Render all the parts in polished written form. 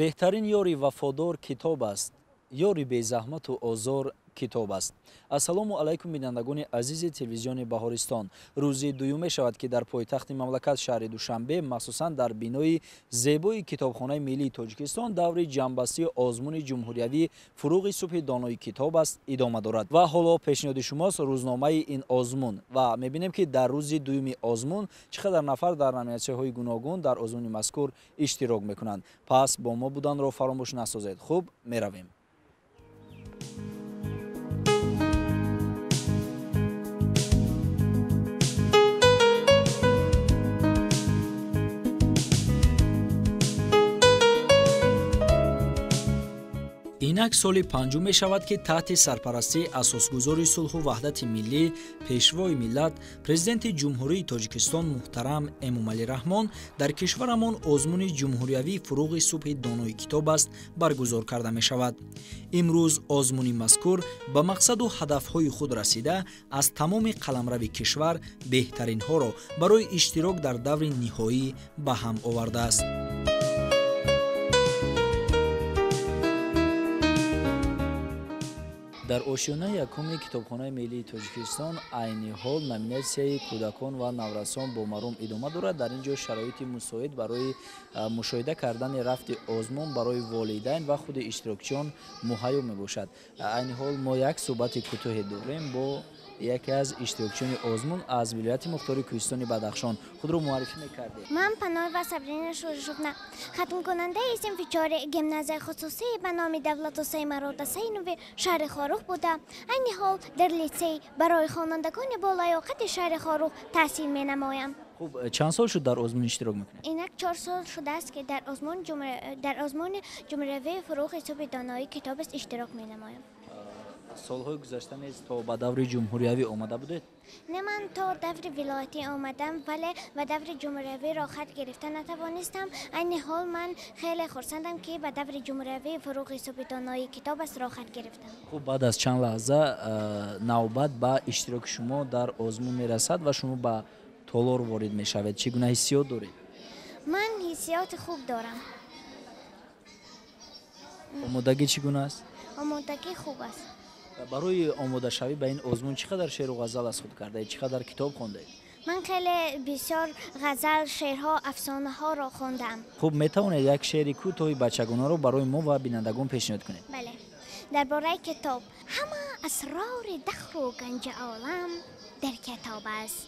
Беҳтарин ёри вафодор китоб аст, ёри безаҳмату озор китоб аст. Ассалому алайкум, бинандагони азизи телевизиони Баҳористон. Рӯзи дуюм мешавад, ки дар пойтахти мамлакат, шаҳри Душанбе, махсусан дар бинои зебои Китобхонаи миллии Тоҷикистон, даври ҷамъбастии озмуни ҷумҳуриявии «Фурӯғи субҳи донои китоб аст» идома дорад. Ва ҳоло пешниҳоди шумост рӯзномаи ин озмун ва мебинем, ки дар рӯзи дуюми озмун чӣ қадар нафар дар номинатсияҳои гуногун дар озмуни мазкур иштирок мекунанд. Пас бо мо буданро фаромӯш насозед. Хуб, меравем. Инак соли панҷум мешавад, ки таҳти сарпарастии асосгузори сулҳу ваҳдати миллӣ, пешвои миллат, Президенти Ҷумҳурии Тоҷикистон муҳтарам Эмомалӣ Раҳмон дар кишварамон озмуни ҷумҳуриявии «Фурӯғи субҳи донои китоб аст» баргузор карда мешавад. Имрӯз озмуни мазкур ба мақсаду ҳадафҳои худ расида, аз тамоми қаламрави кишвар беҳтаринҳоро барои иштирок дар даври ниҳоӣ ба ҳам овардааст. Дар ошёнаи якуми Китобхонаи миллии Тоҷикистон айни ҳол номинатсияи кӯдакон ва наврасон бо маром идома дорад. Дар ин ҷо шароити мусоид барои мушоҳида кардани рафти озмун барои волидайн ва худи иштирокчиён муҳайё мебошад. Айни ҳол мо як суҳбати кӯтоҳе дорем бо яке аз иштирокчиёни озмун аз вилояти мухтори Кӯҳистони Бадахшон. Худро муаррифӣ мекардед? Ман Паноева Сабрина Шуришовна, хатмкунандаи синфи чори гимназияи хусусӣ ба номи Давлатусай Мародасайнови шаҳри Хоруғ буда, айни ҳол дар литсей барои хонандагони болаёқати шаҳри Хоруғ таҳсил менамоям. Хуб, чанд сол шуд дар озмун иштирок мекунед? Инак 4 сол шудааст, ки дар озмуни ҷумҳуриявии «Фурӯғи субҳи донои китоб аст» иштирок менамоям. Солҳои гузашта низ то ба даври ҷумҳуриявӣ омада будед? Не, ман то даври вилоятӣ омадам, вале ба даври ҷумҳуриявӣ роҳхат гирифта натавонистам. Айни ҳол ман хеле хурсандам, ки ба даври ҷумҳуриявии «Фурӯғи субҳи донои китоб аст» роҳхат гирифтам. Хуб, баъд аз чанд лаҳза навбат ба иштироки шумо дар озмун мерасад ва шумо ба толор ворид мешавед. Чӣ гуна ҳиссиёт доред? Ман ҳиссиёти хуб дорам. Омодагӣ чӣ гуна аст? Омодагӣ хуб аст. Барои омодашавӣ ба ин озмун чӣ қадар шеъру ғазал аз худ кардаед, чӣ қадар китоб хондаед? Ман хеле бисёр ғазал, шеърҳо, афсонаҳоро хондам. Хуб, метавонед як шеъри кӯтоҳи бачагонаро барои мо ва бинандагон пешниҳод кунед? Бале, дар бораи китоб. Ҳама асрори дахру ганҷи олам дар китоб аст,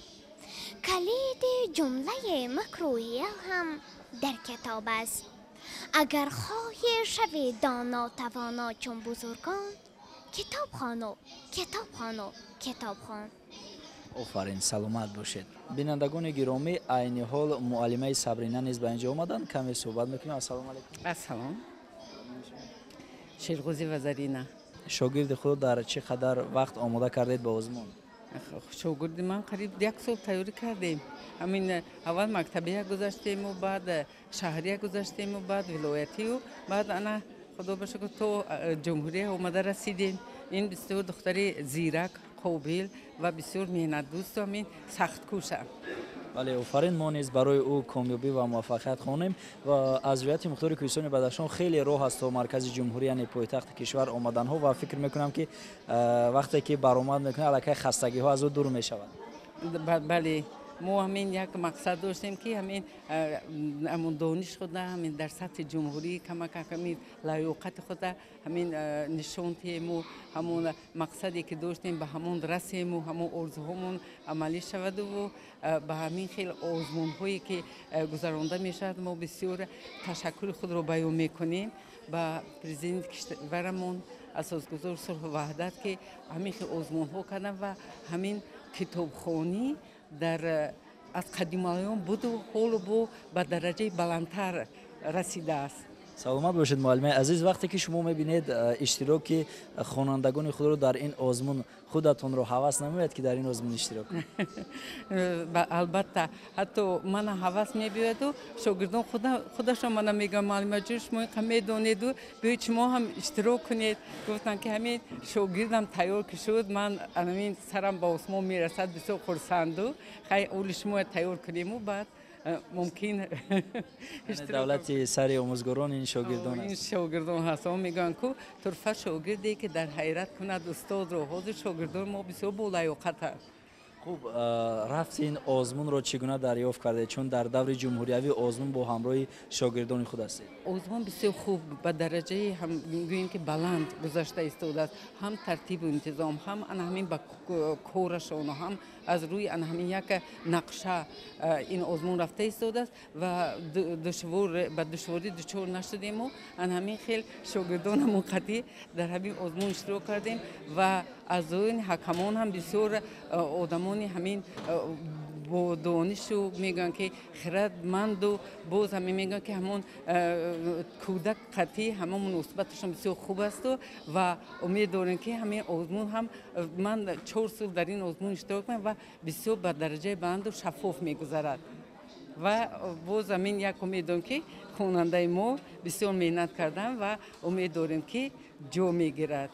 калиди ҷумлаи макру ҳиял ҳам дар китоб аст. Агар хоҳӣ шави доно, тавоно чун бузургон, китоб хону, китоб хону, китоб хон. Офарин, саломат бошед. Бинандагони гиромӣ, айни ҳол муаллимаи Сабрина низ ба инҷо омаданд, каме суҳбат мекунем. Ассалому алайкум. Ассалом. Шерғозиева Зарина. Шогирди худро дар чӣ қадар вақт омода кардед ба озмун? Шогирди ман қариб як сол тайёрӣ кардем. Ҳамин аввал мактабия гузаштему, баъд шаҳрия гузаштему, баъд вилоятию, баъд ана, худо ба шукр, то ҷумҳурия омада расидем. Ин бисёр духтари зирак, қобил ва бисёр меҳнатдӯсту ҳамин сахткӯша. Бале, офарин. Мо низ барои ӯ комёбӣ ва муваффақият хонем. Ва аз вилояти мухтори Кӯҳистони Бадахшон хеле роҳ аст то маркази ҷумҳурӣ, яъне пойтахти кишвар омаданҳо, ва фикр мекунам, ки вақте ки баромад мекунад, аллакай хастагиҳо аз ӯ дур мешавад. Бале, мо ҳамин як мақсад доштем, ки ҳамин ҳамон дониш худа ҳамин дар сатҳи ҷумҳурӣ камак ҳамин лаёқати худа ҳамин нишон диҳему, ҳамон мақсаде ки доштем, ба ҳамон расему, ҳамон орзуҳомон амалӣ шаваду. Ба ҳамин хел озмунҳое ки гузаронда мешавад, мо бисёр ташаккури худро баён мекунем ба президенти кишварамон, асосгузори сулҳу ваҳдат, ки ҳамин хел озмунҳо карданд. Ва ҳамин китобхонӣ дар аз қадимаён буду ҳоло бо ба дараҷаи баландтар расидааст. Саломат бошед, муаллимаи азиз. Вақте ки шумо мебинед иштироки хонандагони худро дар ин озмун, худатонро ҳавас намеояд, ки дар ин озмун иштирок кунед? Албатта, ҳатто мана ҳавас мебиёяду шогирдон худашон мана мегӯянд: «Муаллимаҷон, шумо инқа медонеду, биёед, шумо ҳам иштирок кунед». Гуфтанд, ки ҳамин шогирдам тайёр ки шуд, ман ҳамин сарам ба осмон мерасад, бисёр хурсанду. Хай, оли шумо тайёр кунему, баъд Мумкин давлати сари омӯзгорон ин шогирдон аст. Ин шогирдон ҳаст. Он мегӯянд ку турфа шогирде ки дар ҳайрат кунад устодро. Ҳозир шогирдони мо бисёр болаёқатанд. Хуб, рафти ин озмунро чӣ гуна дарёфт кардед? Чун дар даври ҷумҳуриявӣ озмун бо ҳамроҳи шогирдони худ ҳастед. Озмун бисёр хуб ба дараҷаи ҳам гӯем ки баланд гузашта истодааст. Ҳам тартибу интизом, ҳам ана ҳамин ба корашону ҳам аз рӯи ана ҳамин як нақша ин озмун рафта истодааст ва ба душворӣ дучор нашудему ана ҳамин хел шогирдонамон қатъӣ дар ҳамин озмун иштирок кардем ва аъзоёни ҳакамон ҳам бисёр одамони ҳамин бо донишу мегӯянд ки хирадманду боз ҳамин мегӯянд ки ҳамон кӯдак қатъӣ ҳамон муносибаташон бисёр хуб асту ва умед дорем ки ҳамин озмун ҳам ман 4 сол дар ин озмун иштирок мекунам ва бисёр ба дараҷаи баланду шаффоф мегузарад. Ва боз ҳамин як умед дорем ки хонандаи мо бисёр меҳнат карданд ва умед дорем ки ҷо мегирад.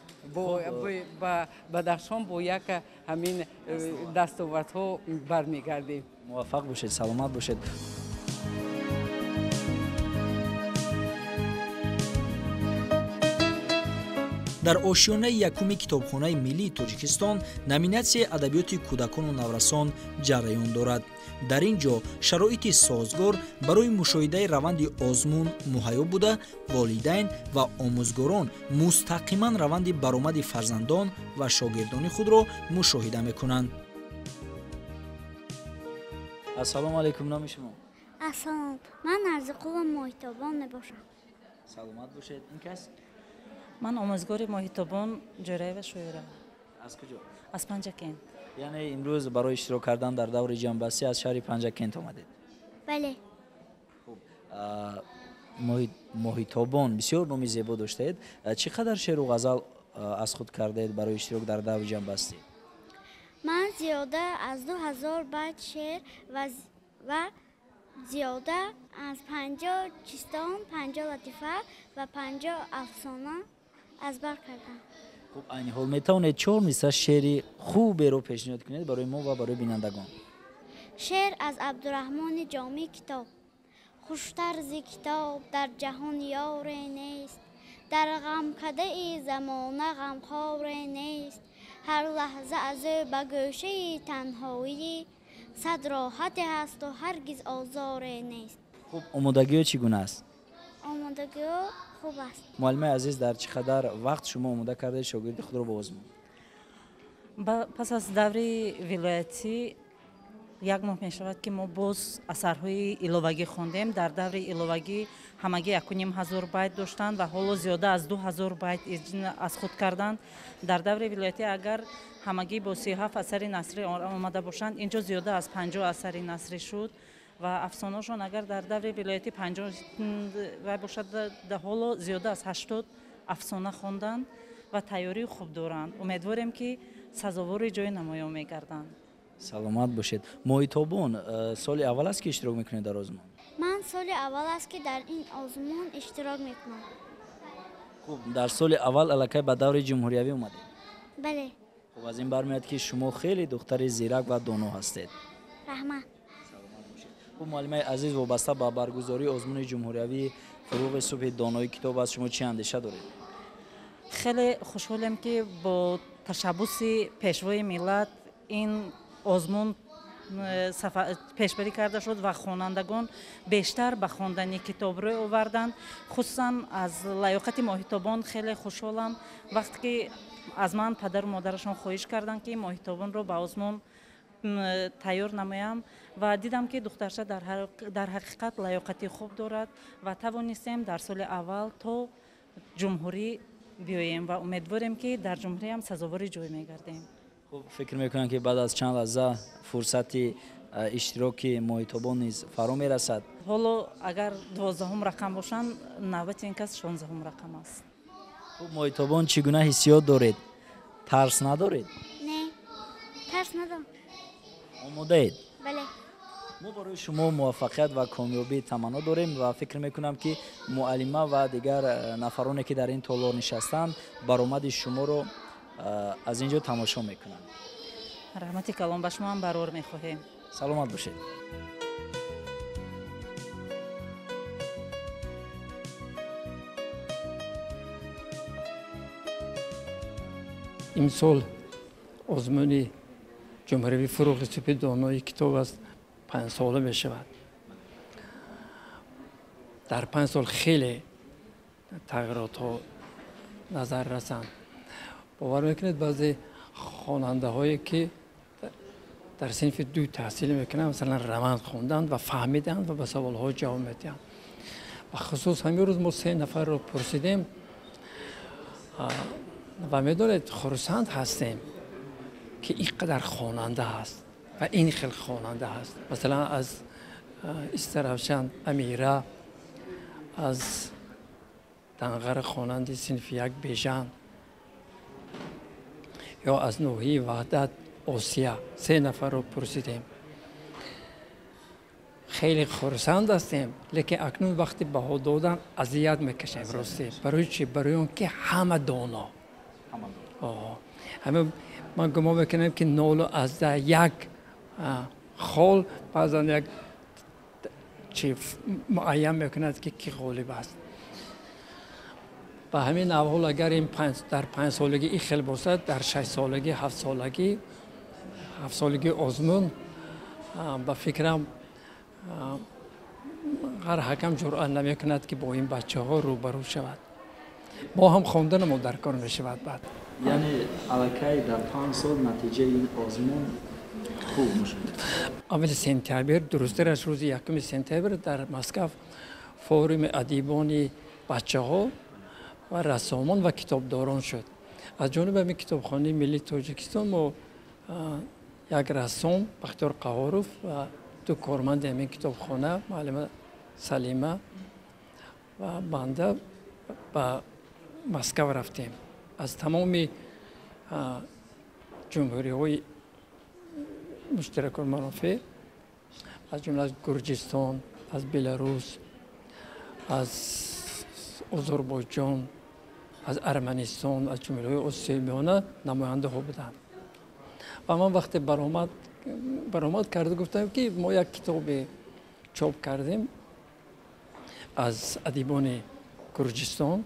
Ба Бадахшон бо як ҳамин дастовардҳо бармегардем. Муваффақ бошед, саломат бошед. Дар ошёнаи якуми китобхонаи миллии Тоҷикистон номинатсияи адабиёти кӯдакону наврасон ҷараён дорад. Дар ин ҷо шароити созгор барои мушоҳидаи раванди озмун муҳайё буда, волидайн ва омӯзгорон мустақиман раванди баромади фарзандон ва шогирдони худро мушоҳида мекунанд. Ассалому алайкум, номи шумо? Ассалом, ман Арзиқулова Моҳитобон мебошам. Саломат бошед. Ин кас? Ман омӯзгори Моҳитобон Ҷӯраева Шоира. Аз куҷо? Аз Панҷакент. Яъне имрӯз барои иштирок кардан дар даври ҷамъбастӣ аз шаҳри Панҷакент омадед? Бале. Хуб, Моҳитобон бисёр номи зебо доштаед. Чӣ қадар шеъру ғазал аз худ кардаед барои иштирок дар даври ҷамъбастӣ? Ман зиёда аз 2000 байт шеър ва зиёда аз 50 чистон, 50 латифа ва 50 афсона аз бар кардам. Хуб, айни ҳол метавонед 4 мисра шеъри хуберо пешниҳод кунед барои мо ва барои бинандагон? Шеър аз Абдураҳмони Ҷомӣ китоб. Хуштар зи китоб дар ҷаҳон ёре нест, дар ғамкадаи замона ғамхоре нест. Ҳар лаҳза аз ӯ ба гӯшаи танҳоӣ сад роҳате ҳасту ҳаргиз озоре нест. Хуб, омодагиҳо чӣ гуна аст? Омодагиҳо хуб аст. Муаллимаи азиз, дар чӣ қадар вақт шумо омода кардаед шогирди худро ба озмун? Пас аз даври вилоятӣ як моҳ мешавад ки мо боз асарҳои иловагӣ хондем. Дар даври иловагӣ ҳамагӣ 1500 байт доштанд ва ҳоло зиёда аз 2000 байт аз худ карданд. Дар даври вилоятӣ агар ҳамагӣ бо 37 асари насрӣ омада бошанд, инҷо зиёда аз 50 асари насрӣ шуд ва афсонаошон агар дар даври вилоятӣ 50 вай бошад, ҳоло зиёда аз 80 афсона хонданд ва тайёрии хуб доранд. Умедворем ки сазовори ҷои намоён мегарданд. Саломат бошед. Моҳитобон, соли аввал аст ки иштирок мекунед дар озмун? Ман соли аввал аст ки дар ин озмун иштирок мекунам. Хуб, дар соли аввал аллакай ба даври ҷумҳуриявӣ омадед? Бале. Хуб, аз ин бармеояд ки шумо хеле духтари зирак ва доно ҳастед. Раҳмат. Саломат бошед. Хуб, муаллимаи азиз, вобаста ба баргузории озмуни ҷумҳуриявии фуруғи субҳи донои китоб аз шумо чӣ андеша доред? Хеле хушҳолем ки бо ташаббуси пешвои миллат ин озмун пешбарӣ карда шуд ва хонандагон бештар ба хондани китоб рӯй оварданд. Хусусан аз лаёқати Моҳитобон хеле хушҳолам. Вақте ки аз ман падару модарашон хоҳиш карданд ки Моҳитобонро ба озмун тайёр намоям ва дидам ки духтарча дар ҳақиқат лаёқати хуб дорад ва тавонистем дар соли аввал то ҷумҳурӣ биёем ва умедворем ки дар ҷумҳуриям сазовори ҷой мегардем. Хуб, фикр мекунам ки баъд аз чанд лаҳза фурсати иштироки Моҳитобон низ фаро мерасад. Ҳоло агар 12 рақам бошанд, навбати ин кас 16 рақам аст. Хуб, Моҳитобон, чӣ гуна ҳиссиёт доред? Тарс надоред? Не, тарс надорам. Омодаед? Бале. Мо барои шумо муваффақият ва комёбӣ таманно дорем ва фикр мекунам ки муаллима ва дигар нафароне ки дар ин толор нишастанд баромади шуморо аз ин ҷо тамошо мекунанд. Раҳмати калон, ба шумо ҳам барор мехоҳем. Саломат бошед. Имсол озмуни ҷумҳуриявии фурӯғи субҳи донои китоб аст, 5 сола мешавад. Дар 5 сол хеле тағйиротҳо назар расанд. Бовар мекунед, баъзе хонандаҳое ки дар синфи 2 таҳсил мекунанд, масалан роман хонданд ва фаҳмиданд ва ба саволҳо ҷавоб медиҳанд. Ба хусус ҳамин рӯз мо 3 нафарро пурсидем ва медонед, хурсанд ҳастем ки ин қадар хонанда ҳаст ва ин хел хонанда ҳаст. Масалан, аз Истаравшан Амира, аз Данғара хонандаи синфи 1 Бежан ё аз ноҳияи Ваҳдат Осия, 3 нафарро пурсидем. Хеле хурсанд ҳастем, лекин акнун вақти баҳо додан азият мекашем. Ростӣ барои чӣ? Барои он ки ҳама доно. Ҳама, ман гумон мекунам ки 0.1 хол баъзан як чи муайян мекунад ки ки ғолиб аст. Ба ҳамин аҳвол агар ин дар 5 солагӣ ин хел бошад, дар 6 солагӣ, 7 солагӣ, 7 солагӣ озмун, ба фикрам ҳар ҳакам ҷуръат намекунад ки бо ин бачаҳо рӯбарӯ шавад. Мо ҳам хонданамо дар кор мешавад баъд. Яъне аллакай дар 5 сол натиҷаи ин озмун хуб мешавад. Аввали сентябр, дурусттараш рӯзи 1 сентябр дар Москав форуми адибони бачаҳо ва рассомон ва китобдорон шуд. Аз ҷониби ҳамин китобхонаи миллии Тоҷикистон мо як рассом Бахтиёр Қаҳоров ва 2 корманди ҳамин китобхона, муаллима Салима ва банда, ба Москав рафтем. Аз тамоми ҷумҳуриҳои муштаракулманофеъ, аз ҷумла аз Гурҷистон, аз Беларус, аз Озарбойҷон, аз Арманистон, аз ҷумҳуриҳои Осиёи Миёна намояндаҳо буданд. Ва ман вақте баромад карда гуфтам ки мо як китобе чоп кардем аз адибони Гурҷистон,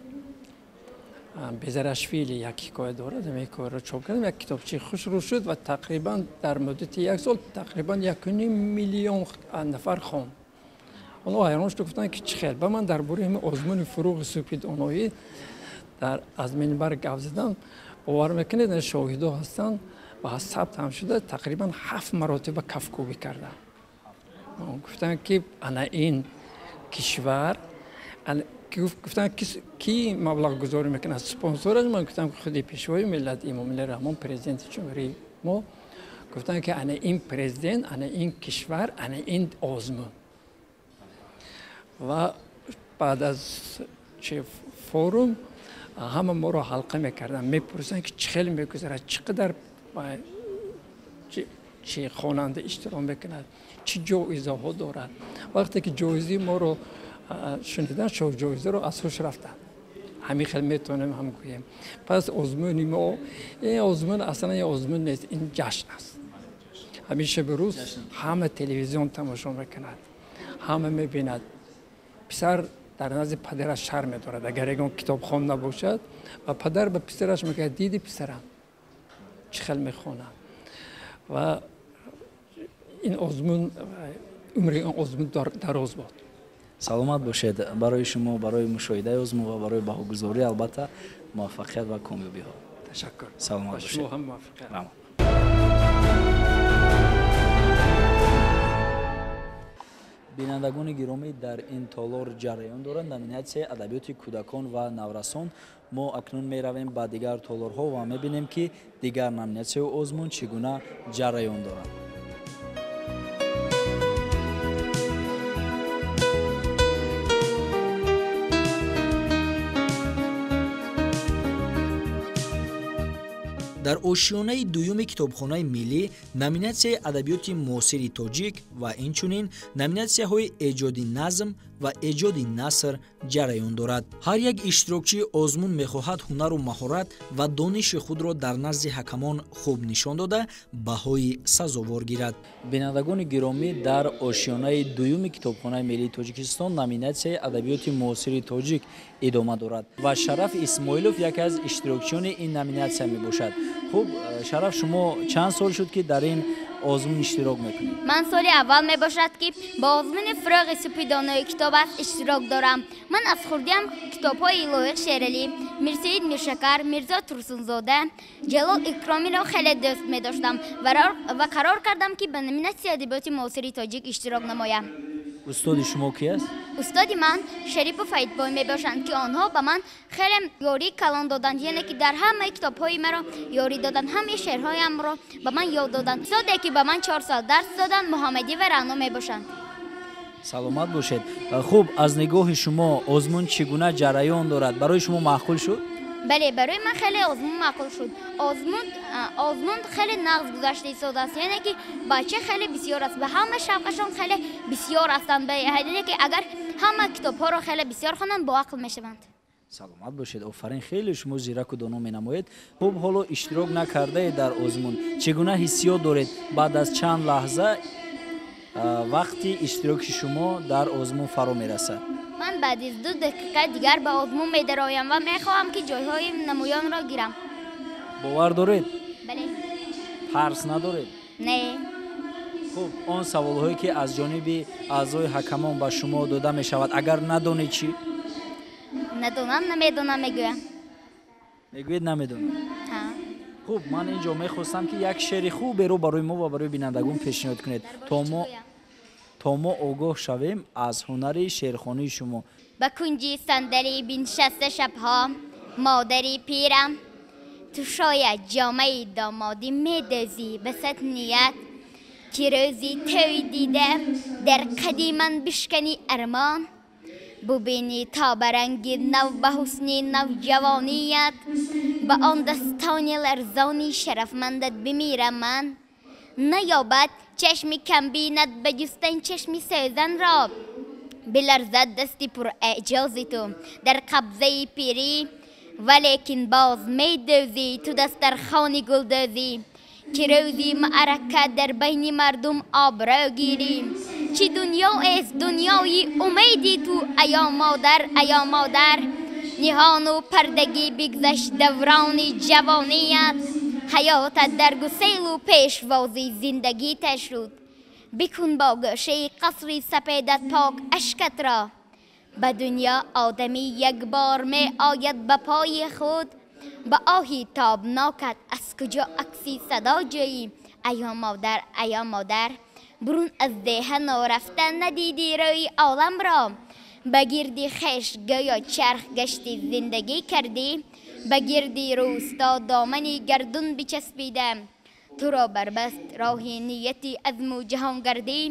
Безарашвили як ҳикоя дорад, ҳамин ҳикояро чоп кардем, як китобчаи хушрӯ шуд ва тақрибан дар муддати 1 сол тақрибан 1.5 миллион нафар хонд. Онҳо ҳайрон шуд, гуфтанд ки чӣ хел. Ба ман дар бораи ҳамин озмуни фурӯғи субҳи доноӣ дар аз минбар гап задам. Бовар мекунед, шоҳидо ҳастанд ва сабт ҳам шуда, тақрибан 7 маротиба кафкӯбӣ карданд. Гуфтанд ки ана ин кишвар, гуфтанд ки маблағгузорӣ мекунад, спонсораш. Ман гуфтам худи пешвои миллат Эмомалӣ Раҳмон, президенти ҷумҳурии мо, гуфтанд ки ана ин президент, ана ин кишвар, ана ин озмун. Ва баъд аз чи форум ҳама моро ҳалқа мекарданд, мепурсанд ки чӣ хел мегузарад, чӣ қадар чи хонанда иштирок мекунад, чӣ ҷоизаҳо дорад. Вақте ки ҷоизаи моро шунидан, ҷоизаро аз ҳуш рафтанд. Ҳамин хел метавонем ҳам гӯем. Пас озмуни мо, ин озмун аслан ин озмун нест, ин ҷашн аст. Ҳамин шаби рӯз ҳама телевизион тамошо мекунад, ҳама мебинад. Писар дар назди падараш шарм медорад, агар ягон китобхон набошад, ва падар ба писараш мегӯяд: диди писарам чӣ хел мехонад. Ва ин озмун, умри ин озмун дароз буд. Саломат бошед. Барои шумо, барои мушоҳидаи озмун ва барои баҳогузорӣ албатта муваффақият ва комёбиҳо. Ташаккур. Саломат бошед. Шумо ҳам муваффақият. Бинандагони гиромӣ, дар ин толор ҷараён доранд номинатсияи адабиёти кӯдакон ва наврасон. Мо акнун меравем ба дигар толорҳо ва мебинем ки дигар номинатсияи озмун чӣ гуна ҷараён доранд. Дар ошёнаи дуюми китобхонаи миллӣ номинатсияи адабиёти муосири тоҷик ва инчунин номинатсияҳои эҷоди назм ва эҷоди наср ҷараён дорад. Ҳар як иштирокчии озмун мехоҳад ҳунару маҳорат ва дониши худро дар назди ҳакамон хуб нишон дода, баҳои сазовор гирад. Бинандагони гиромӣ, дар ошёнаи дуюми китобхонаи миллии Тоҷикистон номинатсияи адабиёти муосири тоҷик идома дорад ва Шараф Исмоилов яке аз иштирокчиёни ин номинатсия мебошад. Хуб, Шараф, шумо чанд сол шуд, ки дар ин озмун иштирок мекунед? Ман соли аввал мебошад, ки ба озмуни «Фурӯғи субҳи донои китоб аст» иштирок дорам. Ман аз хурдиам китобҳои Лоиқ Шералӣ, Мирсаид Миршакар, Мирзо Турсунзода, Ҷалол Икромиро хеле дӯст медоштам ва қарор кардам, ки ба номинатсияи адабиёти муосири тоҷик иштирок намоям. Устоди шумо ки аст? Устоди ман Шарипов Фаидбой мебошанд, ки онҳо ба ман хеле ёрии калон доданд, яъне ки дар ҳамаи китобҳои маро ёрӣ доданд, ҳамаи шеърҳоямро ба ман ёд доданд. Устоде, ки ба ман 4 сол дарс доданд, Муҳаммадӣ ва Раъно мебошанд. Саломат бошед. Хуб, аз нигоҳи шумо озмун чӣ гуна ҷараён дорад? Барои шумо маъқул шуд? Бале, барои ман хеле озмун маъқул шуд. Озмун хеле нағз гузашта истодааст, яъне ки бача хеле бисёр аст ва ҳама шавқашон хеле бисёр ҳастанд, яъне ки агар ҳама китобҳоро хеле бисёр хонанд, боақл мешаванд. Саломат бошед, офарин, хеле шумо зираку доно менамоед. Хуб, ҳоло иштирок накардаед дар озмун, чӣ гуна ҳиссиёт доред? Баъд аз чанд лаҳза вақти иштироки шумо дар озмун фаро мерасад. Ман баъди 2 дақиқа дигар ба озмун медароям ва мехоҳам, ки ҷойҳои намоёнро гирам. Бовар доред? Бале. Тарс надоред? Не. Хуб, он саволҳое, ки аз ҷониби аъзои ҳакамон ба шумо дода мешавад, агар надонед чӣ? Надонам, намедонам мегӯям. Мегӯед намедонам. Хуб, ман ин ҷо мехостам, ки як шеъри хуберо барои мо ва барои бинандагон пешниҳод кунед, то мо огоҳ шавем аз ҳунари шеърхонии шумо. Ба кунҷи сандалӣ биншаста шабҳо модари пирам, ту шояд ҷомаи домодӣ медӯзӣ ба сад ният, ки рӯзи тӯй дида дар қади ман бишканӣ армон, бубинӣ то ба ранги нав, ба ҳусни навҷавоният, ба он дастони ларзони шарафмандат бимирам ман. Наёбад чашми камбинат ба ҷустан чашми сӯзанро, биларзад дасти пурэъҷози ту дар қабзаи пирӣ, валекин боз медӯзӣ ту дастархони гулдӯзӣ, ки рӯзи маърака дар байни мардум обрӯ гирӣ. Чӣ дунёест дунёи умеди ту, аё модар, аё модар! Ниҳону пардагӣ бигзашт даврони ҷавоният, ҳаётат дар гуселу пешвози зиндагита шуд. Бикун бо гӯшаи қасри сапедат пок ашкатро. Ба дунё одамӣ як бор меояд ба пои худ, ба оҳи тобнокат аз куҷо акси садо ҷӯӣ, аё модар, аё модар? Бурун аз деҳа норафта надидӣ рӯи оламро, ба гирди хеш гӯё чарх гашти зиндагӣ кардӣ, ба гирди рӯсто домани гардун бичаспида, туро барбаст роҳи нияти азму ҷаҳонгардӣ.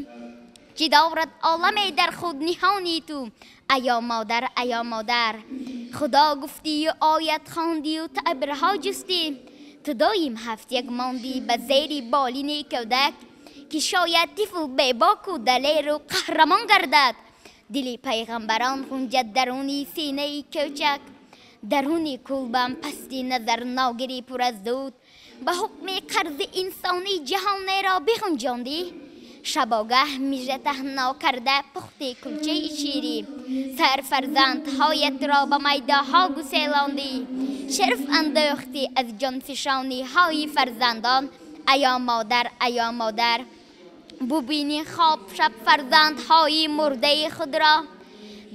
Чӣ дорад оламе дар худ ниҳони ту, аё модар, аё модар? Худо гуфтию оят хондию таъбирҳо ҷустӣ, ту доим ҳафт як мондӣ ба зери болини кӯдак, ки шояд тифл бебоку далеру қаҳрамон гардад. Дили пайғамбарон ғунҷад даруни синаи кӯчак. Даруни кулбам пасти назар ногирӣ пур аз дуд, ба ҳукми қарзи инсонӣ ҷаҳонеро бихунҷондӣ. Шабогаҳ мижа таҳно карда пухти кулчаи ширӣ, сар фарзандҳоятро ба майдоҳо гуселондӣ, шараф андохтӣ аз ҷонфишониҳои фарзандон, аё модар, аё модар. Бубинӣ хоб шаб фарзандҳои мурдаи худро,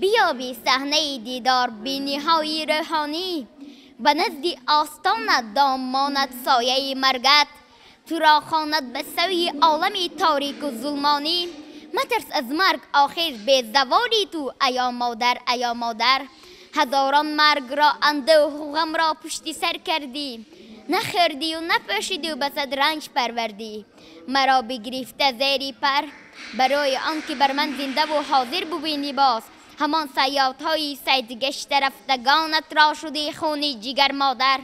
биёбӣ саҳнаи дидор биниҳои рӯҳонӣ, ба назди остонат домонад сояи маргат, туро хонад ба сӯи олами торику зулмонӣ. Матарс аз марг, охир безаволи ту, аё модар, аё модар. Ҳазорон маргро, андӯҳу ғамро пушти сар кардӣ, нахӯрдию напӯшидию ба сад ранҷ парвардӣ маро бигирифта зери пар, барои он ки бар ман зиндаву ҳозир бубинӣ боз ҳамон сайёдҳои сайдгашта рафтагонатро шуди хуни ҷигар, модар.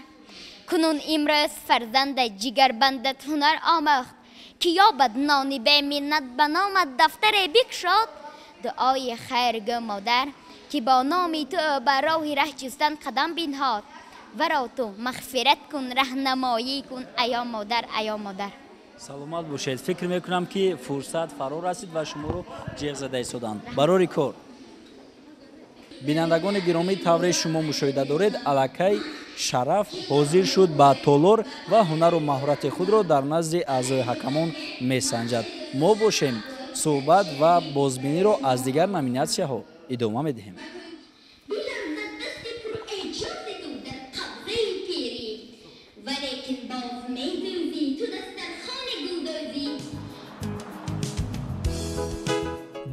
Кунун имрӯз фарзанда ҷигарбандат ҳунар омӯхт, ки ёбад нони беминнат, ба номат дафтаре бикушод. Дуои хайр гӯ, модар, ки бо номи ту ба роҳи раҳ ҷустан қадам бинҳод. Варо ту мағфират кун, раҳнамоӣ кун, аё модар, аё модар. Саломат бошед. Фикр мекунам, ки фурсат фаро расид ва шуморо ҷеғ зада истоданд. Барори кор. Бинандагони гиромӣ, тавре шумо мушоҳида доред, аллакай Шараф ҳозир шуд ба толор ва ҳунару маҳорати худро дар назди аъзои ҳакамон месанҷад. Мо бошем, суҳбат ва бозбиниро аз дигар номинатсияҳо идома медиҳем.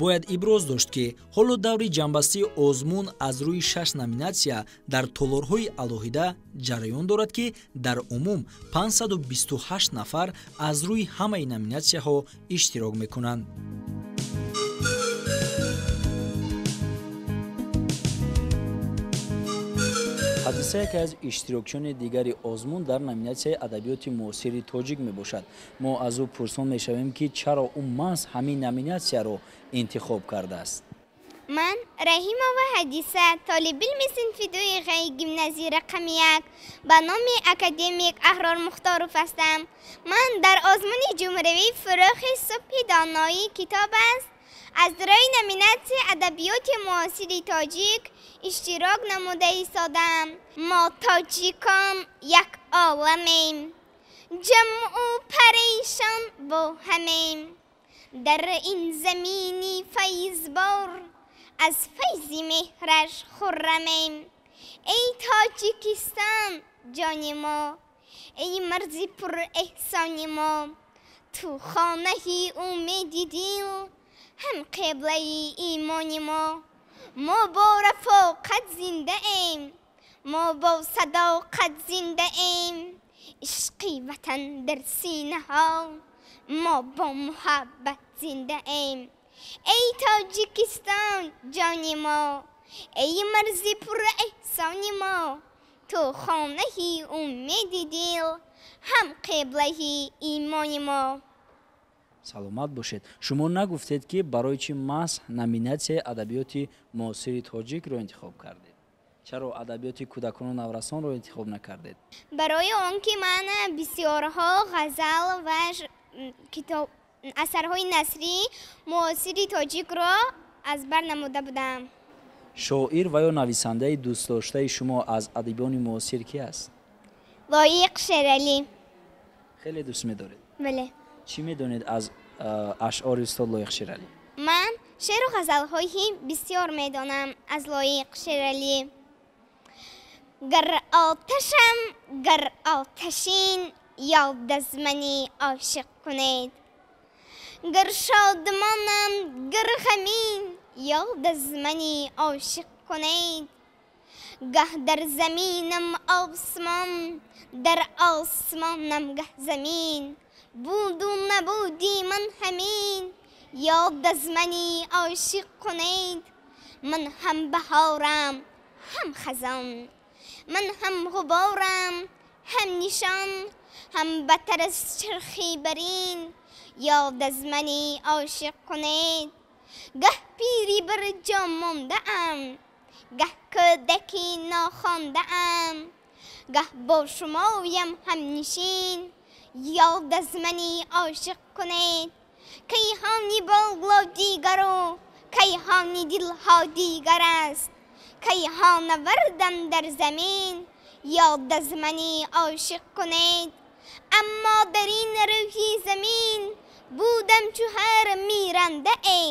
Бояд иброз дошт, ки ҳоло даври ҷамъбастии озмун аз рӯи 6 номинатсия дар толорҳои алоҳида ҷараён дорад, ки дар умум 528 нафар аз рӯи ҳамаи номинатсияҳо иштирок мекунанд. Ҳадиса яке аз иштирокчиёни дигари озмун дар номинатсияи адабиёти муосири тоҷик мебошад. Мо аз ӯ пурсон мешавем, ки чаро ӯ маҳз ҳамин номинатсияро интихоб кардааст. Ман Раҳимова Ҳадиса, толибилми синфи дуи ғайи гимназии рақами 1 ба номи академик Аҳрор Мухторов ҳастам. Ман дар озмуни ҷумҳуриявии Фурӯғи субҳи доноӣ китоб аст аз рӯи номинатсияи адабиёти муосири тоҷик иштирок намуда истодам. Мо тоҷикон як оламем, ҷамъу парешон бо ҳамем. Дар ин замини файзбор аз файзи меҳраш хуррамем. Эй Тоҷикистон, ҷони мо, эй марзи пурэҳсони мо, ту хонаи умеди дил, ҳам қиблаи имони мо. Мо бо рафоқат зиндаем, мо бо садоқат зиндаем. Ишқи ватан дар синаҳо, мо бо муҳаббат зиндаем. Эй Тоҷикистон, ҷони мо, эй марзи пурэҳсони мо, ту хонаи умеди дил, ҳам қиблаи имони мо. Саломат бошед. Шумо нагуфтед, ки барои чӣ маҳз номинатсияи адабиёти муосири тоҷикро интихоб кардед? Чаро адабиёти кӯдакону наврасонро интихоб накардед? Барои он ки ман бисёрҳо ғазал ва китоб асарҳои насрии муосири тоҷикро аз бар намуда будам. Шоир ва ё нависандаи дӯстдоштаи шумо аз адибони муосир ки аст? Лоиқ Шералӣ. Хеле дӯст медоред? Бале. Чӣ медонед аз ашъори устод Лоиқ Шералӣ? Ман шеъру ғазалҳои бисёр медонам аз Лоиқ Шералӣ. Гар оташам, гар оташин, ёд аз мани ошиқ кунед. Гар шодмонам, гар ғамин, ёд аз мани ошиқ кунед. Гаҳ дар заминам осмон, дар осмонам гаҳ замин. Буду набуди ман ҳамин, ёд аз мани ошиқ кунед. Ман ҳам баҳорам, ҳам хазон, ман ҳам ғуборам, ҳам нишон, ҳам баттар аз чархи барин, ёд аз мани ошиқ кунед. Гаҳ пири бар ҷо мондаам, гаҳ кӯдаки нохондаам, гаҳ бо шумоям ҳамнишин, ёд аз мани ошиқ кунед. Кайҳони боло дигару кайҳони дилҳо дигар аст, кайҳонавардам дар замин, ёд аз мани ошиқ кунед. Аммо дар ин рӯҳи замин будам чу ҳар мирандае,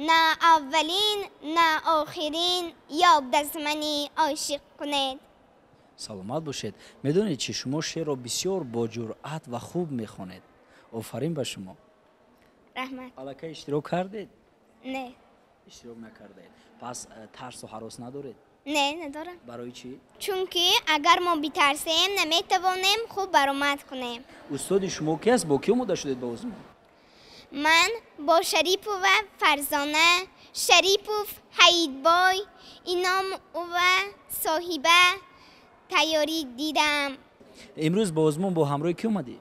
на аввалин на охирин, ёд аз мани ошиқ кунед. Саломат бошед. Медонед чи, шумо шеърро бисёр бо ҷуръат ва хуб мехонед. Офарин ба шумо. Раҳмат. Аллакай иштирок кардед? Не. Иштирок накардаед. Пас тарсу ҳарос надоред? Не, надорам. Барои чӣ? Чунки агар мо битарсем, наметавонем хуб баромад кунем. Устоди шумо ки аст? Бо кӣ омода шудед ба озмун? Ман бо Шарипова Фарзона, Шарипов Ҳаидбой, Иномова Соҳиба тайёрӣ дидам. Имрӯз ба озмун бо ҳамроҳи кӣ омадӣ?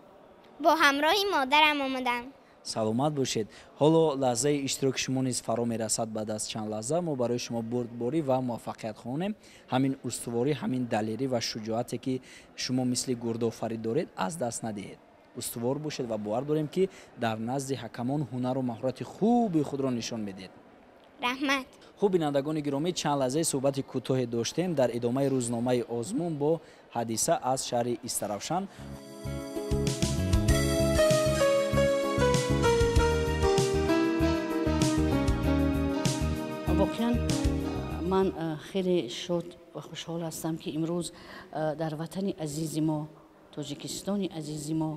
Бо ҳамроҳи модарам омадам. Саломат бошед. Ҳоло лаҳзаи иштироки шумо низ фаро мерасад. Баъд аз чанд лаҳза мо барои шумо бурдборӣ ва муваффақият хоҳонем. Ҳамин устуворӣ, ҳамин далерӣ ва шуҷоате ки шумо мисли гурдофарид доред, аз даст надиҳед. Устувор бошед ва бовар дорем, ки дар назди ҳакамон ҳунару маҳорати хуби худро нишон медиҳед. Раҳмат. Хуб, бинандагони гиромӣ, чанд лаҳзаи суҳбати кӯтоҳе доштем дар идомаи рӯзномаи озмун бо Ҳадиса аз шаҳри Истаравшан. Воқеан ман хеле шод ва хушҳол ҳастам, ки имрӯз дар ватани азизи мо, Тоҷикистони азизи мо,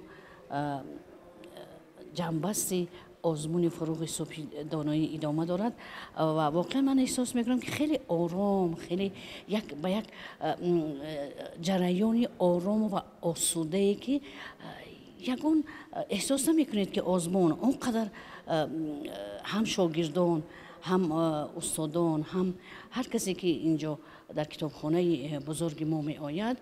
ҷамъбасти озмуни Фуруғи субҳи доноӣ идома дорад ва воқеан ман эҳсос мекунам, ки хеле ором, хеле як ба як ҷараёни орому ва осудае, ки ягон эҳсос намекунед, ки озмун он қадар ҳам шогирдон, ҳам устодон, ҳам ҳар касе, ки инҷо дар китобхонаи бузурги мо меояд,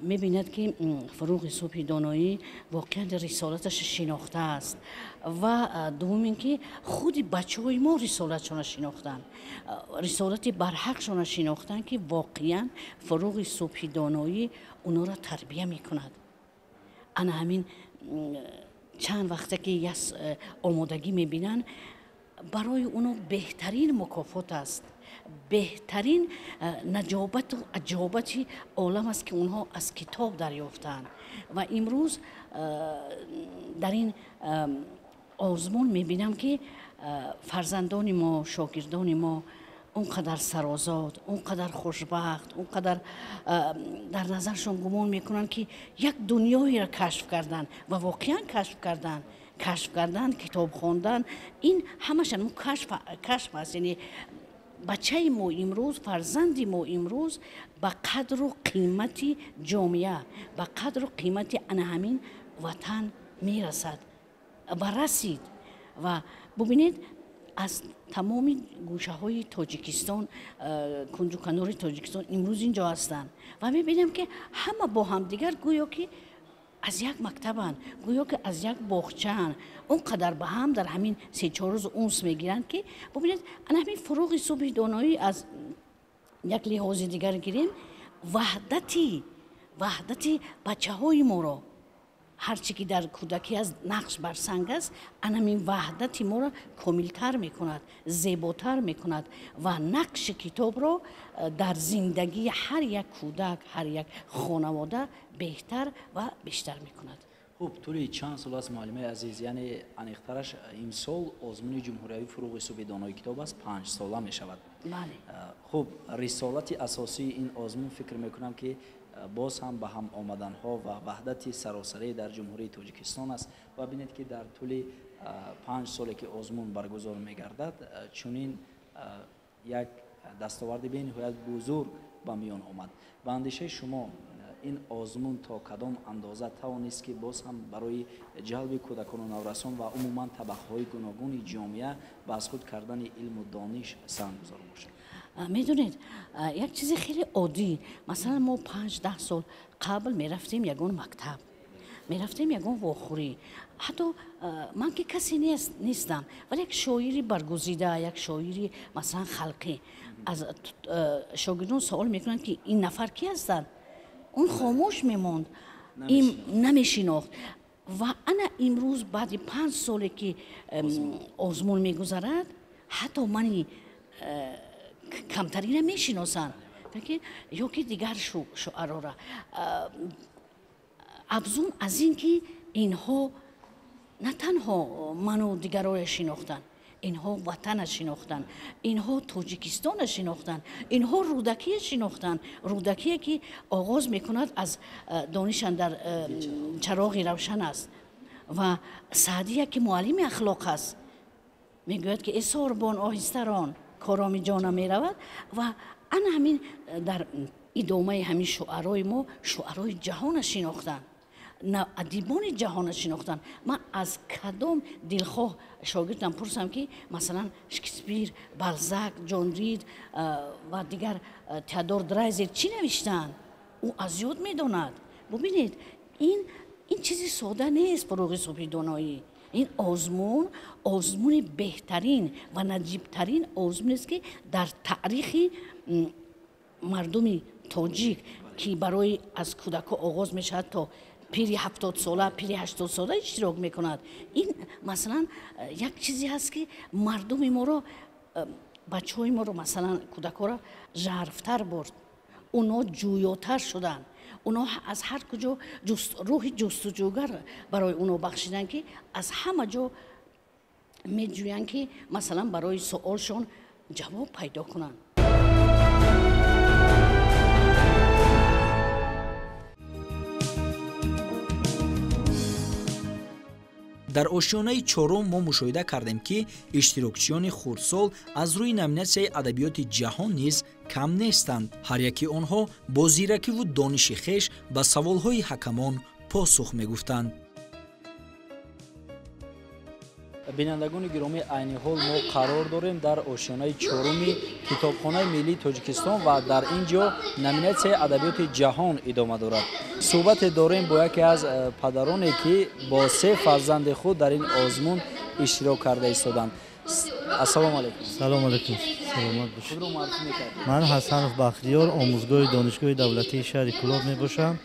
мебинад, ки Фуруғи субҳи доноӣ воқеан рисолаташ шинохтааст. Ва дуввум ин ки худи бачаҳои мо рисолатшона шинохтанд, рисолати барҳақшона шинохтанд, ки воқеан Фуруғи субҳи доноӣ онҳоро тарбия мекунад. Ана ҳамин чанд вақте ки омодагӣ мебинанд, барои онҳо беҳтарин мукофот аст, беҳтарин наҷобату аҷобати олам аст, ки онҳо аз китоб дарёфтанд. Ва имрӯз дар ин озмун мебинам, ки фарзандони мо, шогирдони мо он қадар сарозод, он қадар хушбахт, он қадар дар назаршон гумон мекунанд, ки як дунёеро кашф карданд ва воқеан кашф карданд. Кашф кардан, китоб хондан, ин ҳамааш кашф аст. Яъне бачаи мо имрӯз, фарзанди мо имрӯз ба қадру қимати ҷомеа, ба қадру қимати ана ҳамин ватан мерасад ва расид. Ва бубинед, аз тамоми гӯшаҳои Тоҷикистон, кунҷу канори Тоҷикистон имрӯз инҷо ҳастанд ва мебинем, ки ҳама бо ҳамдигар гӯё ки аз як мактабанд, гӯё ки аз як боғчаанд. Он қадар ба ҳам дар ҳамин се-чор рӯз унс мегиранд, ки бубинед, ана ҳамин Фуруғи субҳи доноӣ аз як лиҳози дигар гирем, ваҳдати бачаҳои моро, ҳарчи ки дар кӯдакӣ аст, нақш бар санг аст, ана ҳамин ваҳдати моро комилтар мекунад, зеботар мекунад ва нақши китобро дар зиндагии ҳар як кӯдак, ҳар як хонавода беҳтар ва бештар мекунад. Хуб, тӯли чанд сол аст, муаллимаи азиз, яъне аниқтараш имсол озмуни ҷумҳуриявии Фуруғи субҳи донои китоб аст, 5-сола мешавад. Бале. Хуб, рисолати асосии ин озмун, фикр мекунам, ки боз ҳам ба ҳам омаданҳо ва ваҳдати саросарӣ дар Ҷумҳурии Тоҷикистон аст. Ва бинед, ки дар тӯли 5 соле, ки озмун баргузор мегардад, чунин як дастоварди бениҳоят бузург ба миён омад. Ба андешаи шумо, ин озмун то кадом андоза тавонист, ки боз ҳам барои ҷалби кӯдакону наврасон ва умуман табақаҳои гуногуни ҷомеа ба аз худ кардани илму дониш саҳмгузор бошад? Медонед, як чизи хеле оддӣ, масалан, мо 5-10 сол қабл мерафтем ягон мактаб, мерафтем ягон вохӯрӣ, ҳатто ман ки касе нестам, вале як шоири баргузида, як шоири масалан халқӣ, аз шогирдон савол мекунанд, ки ин нафар ки ҳастанд, он хомӯш мемонд, намешинохт. Ва ана имрӯз баъди 5 соле, ки озмун мегузарад, ҳатто мани камтарина мешиносанд ё ки дигар шуарора. Афзун аз ин ки инҳо на танҳо ману дигароя шинохтанд, инҳо ватана шинохтанд, инҳо Тоҷикистона шинохтанд, инҳо Рӯдакия шинохтанд. Рӯдакие, ки оғоз мекунад аз донишан дар чароғи равшан аст, ва Саъдия, ки муаллими ахлоқ аст, мегӯяд, ки э сорбон, оҳистарон, короми ҷона меравад. Ва ана ҳамин дар идомаи ҳамин шуарои мо шуарои ҷаҳона шинохтанд, адибони ҷаҳона шинохтанд. Ман аз кадом дилхоҳ шогирдам пурсам, ки масалан Шекспир, Балзак, Ҷон Рид ва дигар Теодор Драйзер чӣ навиштаанд, ӯ аз ёд медонад. Бубинед, ин чизи сода нест. Фуруғи субҳи доноӣ, ин озмун озмуни беҳтарин ва наҷибтарин озмунест, ки дар таърихи мардуми тоҷик, ки барои аз кӯдакҳо оғоз мешавад то пири 70-сола, пири 80-сола иштирок мекунад. Ин масалан як чизе ҳаст, ки мардуми моро Бачаҳои моро, масалан, кӯдакҳоро жарфтар бурд. Оно ҷӯётар шуданд. Оно аз ҳар куҷо рӯҳи ҷустуҷӯгар барои оно бахшиданд, ки аз ҳама ҷо меҷӯянд, ки масалан барои суолшон ҷавоб пайдо кунанд. Дар ошёнаи чорум мо мушоҳида кардем, ки иштирокчиёни хурдсол аз рӯи номинатсияи адабиёти ҷаҳон низ кам нестанд. Ҳар яки онҳо бо зиракиву дониши хеш ба саволҳои ҳакамон посух мегуфтанд. Бинандагони гиромӣ, айни ҳол мо қарор дорем дар ошёнаи чоруми Китобхонаи миллии Тоҷикистон ва дар ин ҷо номинатсияи адабиёти ҷаҳон идома дорад. Суҳбате дорем бо яке аз падароне, ки бо се фарзанди худ дар ин озмун иштирок карда истоданд. Ассалому алайкум. Салому алайкум. Саломат бошед. Худро муаррифӣ мекардед? Ман Ҳасанов Бахтиёр, омӯзгори Донишгоҳи давлатии шаҳри Кӯлоб мебошам.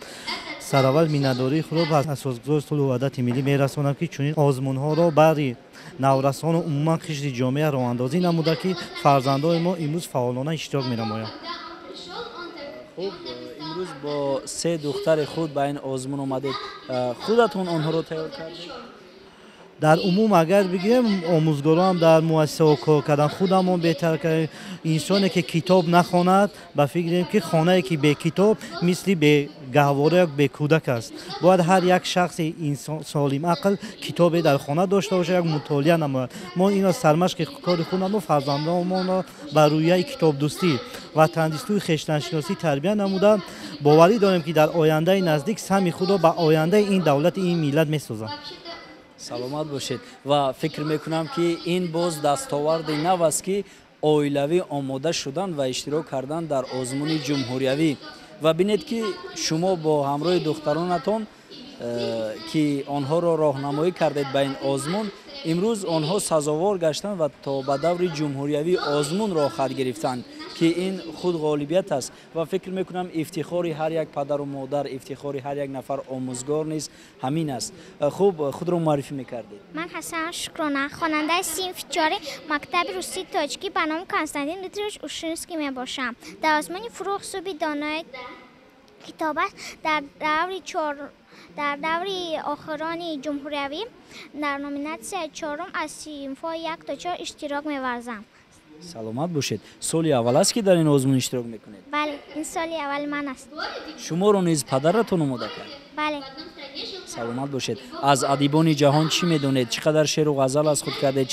Сараввал миннатдории худро ба асосгузори сулҳу ваҳдати миллӣ мерасонам, ки чунин озмунҳоро барои наврасону умуман қишри ҷомеа роҳандозӣ намуда, ки фарзандони мо имрӯз фаъолона иштирок менамоянд. Хуб, имрӯз бо се духтари худ ба ин озмун омадед. Худатон онҳоро тайёр кардед? Дар умум агар бигирем, омӯзгорон дар муассисаҳо кор кардан, худамон беҳтар кардем. Инсоне ки китоб нахонад, ба фикрем ки хонае ки бекитоб мисли бегаҳвора як бекӯдак аст. Бояд ҳар як шахси инсон солим ақл китобе дар хона дошта бошад, як мутолиа намояд. Мо инро сармашқи кори худамон, фарзандонамонро ба рӯяи китобдӯстӣ, ватандӯстию хештаншиносӣ тарбия намуда, боварӣ дорем, ки дар ояндаи наздик саҳми худро ба ояндаи ин давлати ин миллат месозанд. Саломат бошед. Ва фикр мекунам, ки ин боз дастоварди нав аст, ки оилавӣ омода шудан ва иштирок кардан дар озмуни ҷумҳуриявӣ. Ва бинед, ки шумо бо ҳамроҳи духтаронатон, ки онҳоро роҳнамоӣ кардед ба ин озмун, имрӯз онҳо сазовор гаштанд ва то ба даври ҷумҳуриявӣ озмун роҳхат гирифтанд, ки ин худ ғолибият аст. Ва фикр мекунам, ифтихори ҳар як падару модар, ифтихори ҳар як нафар омӯзгор низ ҳамин аст. Хуб, худро муаррифӣ мекардед? Ман Ҳасан Шукрона, хонандаи синфи чори мактаби русии тоҷикӣ ба номи Константин Дмитриевич Ушинский мебошам. Дар озмуни Фурӯғ субҳи донои китоб аст дар даври охирони ҷумҳуриявӣ дар номинатсияи чорум аз синфҳои як то чор иштирок меварзам. Саломат бошед. Соли аввал аст, ки дар ин озмун иштирок мекунед? Бале, ин соли аввали ман аст. Шуморо низ падаратон омода кард? Бале. Саломат бошед. Аз адибони ҷаҳон чӣ медонед? Чӣ қадар шеъру ғазал аз худ кардед?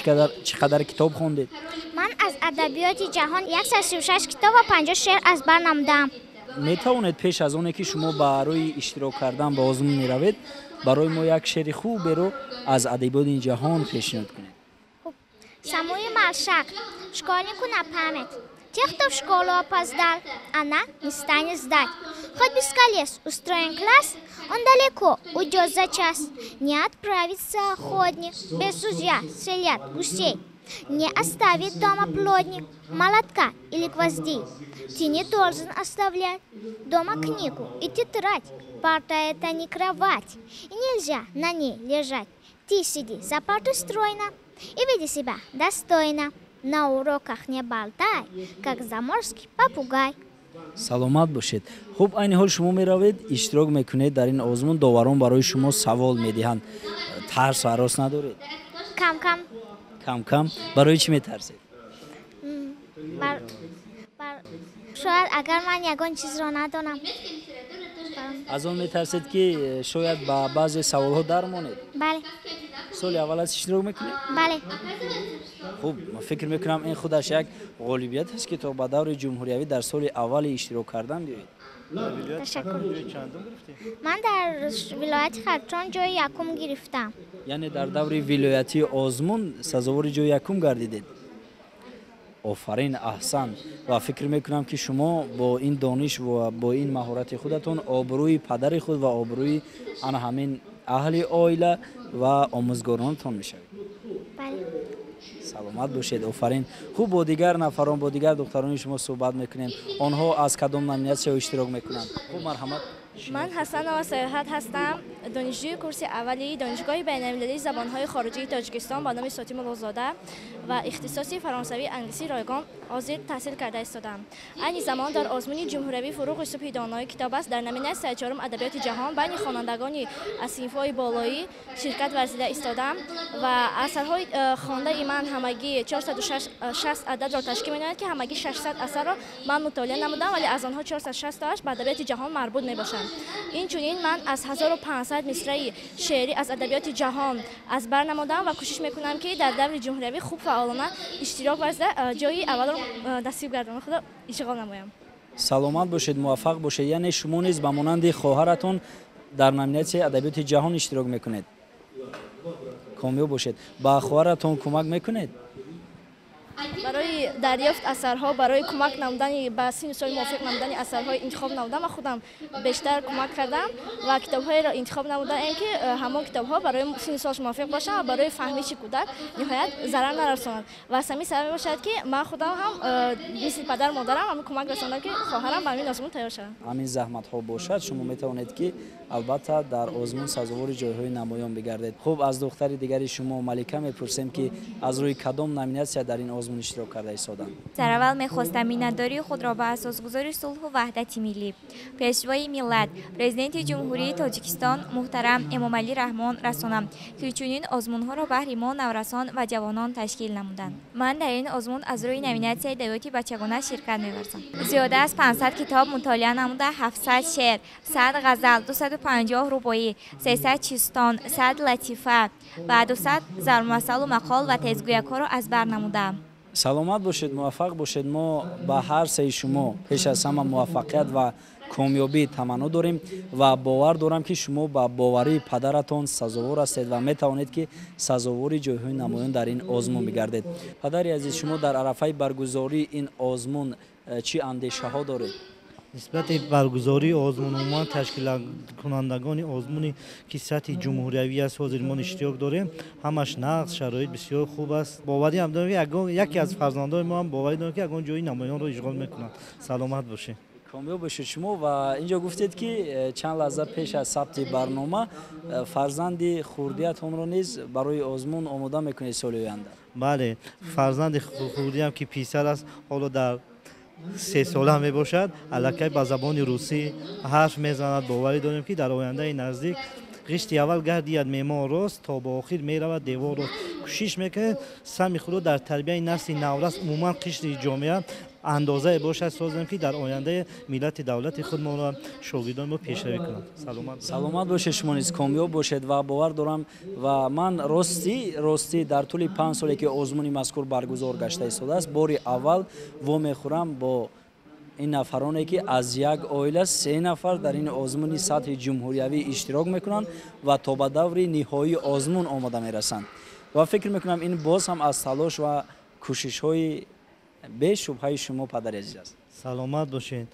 Чӣ қадар китоб хондед? Ман аз адабиёти ҷаҳон 136 китоб ва 50 шеър аз бар намудам. Метавонед пеш аз оне ки шумо барои иштирок кардан ба озмун меравед, барои мо як шеъри хуберо аз адабиёти ҷаҳон пешниҳод кунед? Самуи Маршак. Школьнику на память. Тех, кто в школу опоздал, она не станет ждать. Хоть без колес устроен класс, он далеко уйдет за час. Не отправится охотник, без ружья стрелят гусей. Не оставит дома плотник молотка или гвоздей. Ты не должен оставлять дома книгу и тетрадь. Парта — это не кровать, и нельзя на ней лежать. Ты сиди за партой стройно и веди себя достойно. На уроках не болтай, как заморский попугай. Саломат бошед. Хуб, айни ҳол шумо меравед, иштирок мекунед дар ин озмун, доварон барои шумо савол медиҳанд. Тарсу ҳарос надоред? Кам-кам. Кам-кам. Барои чӣ метарсед? Шояд агар ман ягон чизро надонам. Аз он метарсед, ки шояд ба баъзе саволҳо дармонед? Бале. Соли аввал аст иштирок мекунед? Бале. Хуб, фикр мекунам, ин худаш як ғолибият аст, ки то ба даври ҷумҳуриявӣ дар соли аввали иштирок кардан биёед. Ташаккур. Ман дар вилояти Хатлон ҷои якум гирифтам. Яъне дар даври вилоятии озмун сазовори ҷои якум гардидед. Офарин, аҳсан. Ва фикр мекунам, ки шумо бо ин дониш ва бо ин маҳорати худатон обрӯи падари худ ва обрӯи ана ҳамин аҳли оила ва омӯзгоронатон мешавед. Бале. Саломат бошед, офарин. Хуб, бо дигар нафарон, бо дигар духтарони шумо суҳбат мекунем. Онҳо аз кадом номинатсияҳо иштирок мекунанд? Хуб, марҳамат. Ман Ҳасанова Саёҳат ҳастам. Донишҷӯи курси аввали Донишгоҳи байналмилалии забонҳои хориҷии Тоҷикистон ба номи Сотим Улуғзода ва ихтисоси фаронсавӣ англисӣ ройгон ҳозир таҳсил карда истодаам. Айни замон дар озмуни ҷумҳуриявии фуруғи субҳи донои китоб аст дар номинатсияи чорум адабиёти ҷаҳон байни хонандагони аз синфҳои болоӣ ширкат варзида истодаам ва асарҳои хондаи ман ҳамагӣ 460 ададро ташкил менамояд, ки ҳамагӣ 600 асарро ман мутолиа намудам, вале аз онҳо 460 тоаш ба адабиёти ҷаҳон марбут мебошанд. Инчунин ман аз 1500 мисраи шеърӣ аз адабиёти ҷаҳон аз бар намудам ва кӯшиш мекунам, ки дар даври ҷумҳуриявӣ хуб фаъолона иштирок варзида ҷои аввалро насиб гардонам, худо ишғол намоям. Саломат бошед, муваффақ бошед. Яъне шумо низ ба монанди хоҳаратон дар номинатсияи адабиёти ҷаҳон иштирок мекунед. Комёб бошед. Ба хоҳаратон кӯмак мекунед? Барои дарёфт асарҳо, барои кӯмак намудани ба синну соли мувофиқ намудани асарҳои интихоб намудам ва худам бештар кӯмак кардам ва китобҳоеро интихоб намудаем, ки ҳамон китобҳо барои синну солаш мувофиқ бошанд ва барои фаҳмиши кӯдак ниҳоят зарар нарасонанд. Ва аз ҳамин сабаб мебошад, ки ман худам ҳам мисли падару модарам ҳамин кӯмак расондам, ки хоҳарам ба ҳамин озмун тайёр шавад. Ҳамин заҳматҳо бошад, шумо метавонед, ки албатта дар озмун сазовори ҷойҳои намоён бигардед. Хуб, аз духтари дигари шумо Малика мепурсем, ки аз рӯи кадом номинатсия дар ин озмун иштирок карда истоданд. Сараввал мехостам миннатдории худро ба асосгузори сулҳу ваҳдати миллӣ, пешвои миллат, президенти Ҷумҳурии Тоҷикистон муҳтарам Эмомалӣ Раҳмон расонам, ки чунин озмунҳоро баҳри мо наврасон ва ҷавонон ташкил намуданд. Ман дар ин озмун аз рӯи номинатсияи адабиёти бачагона ширкат меварзам. Зиёда аз 500 китоб мутолиа намуда, 700 шеър, 100 ғазал, 250 рубоӣ, 300 чистон, 100 латифа ва 200 зарбулмасалу мақол ва тезгӯякҳоро аз бар намудаам. Саломат бошед, муваффақ бошед. Мо ба ҳар сеи шумо пеш аз ҳама муваффақият ва комёбӣ таманно дорем ва бовар дорам, ки шумо ба боварии падаратон сазовор ҳастед ва метавонед, ки сазовори ҷойҳои намоён дар ин озмун бигардед. Падари азиз, шумо дар арафаи баргузории ин озмун чӣ андешаҳо доред? Нисбати баргузории озмун, умуман ташкилкунандагони озмуни, ки сатҳи ҷумҳуриявӣ аст, ҳозир мо иштирок дорем, ҳамаш нағз, шароит бисёр хуб аст. Боварӣ ҳам дорем, ки яке аз фарзандони мо ҳам боварӣ дорем, ки ягон ҷои намоёнро ишғол мекунанд. Саломат бошед. Комёб бошед шумо. Ва инҷо гуфтед, ки чанд лаҳза пеш аз сабти барнома фарзанди хурдиятонро низ барои озмун омода мекунед соли оянда. Бале, фарзанди хурдиам, ки писар аст, ҳоло дар 3 сола мебошад, аллакай ба забони русӣ ҳарф мезанад. Боварӣ дорем, ки дар ояндаи наздик ғишти аввал гардияд меҳмон рост, то ба охир меравад девор рост. Кӯшиш мекунем сами худро дар тарбияи насли наврас, умуман қишри ҷомеа андозае бошад созем, ки дар ояндаи миллати давлати худмонро шогирдони мо пешравӣ кунанд. Саломат бошед, шумо низ комёб бошед ва бовар дорам ва ман ростӣ дар тӯли 5 соле, ки озмуни мазкур баргузор гашта истодааст, бори аввал вомехӯрам бо ин нафароне, ки аз як оила 3 нафар дар ин озмуни сатҳи ҷумҳуриявӣ иштирок мекунанд ва то ба даври ниҳоии озмун омода мерасанд. Ва фикр мекунам, ин боз ҳам аз талош ва кӯшишҳои бешубҳаи шумо, падари азиз аст. Саломат бошед.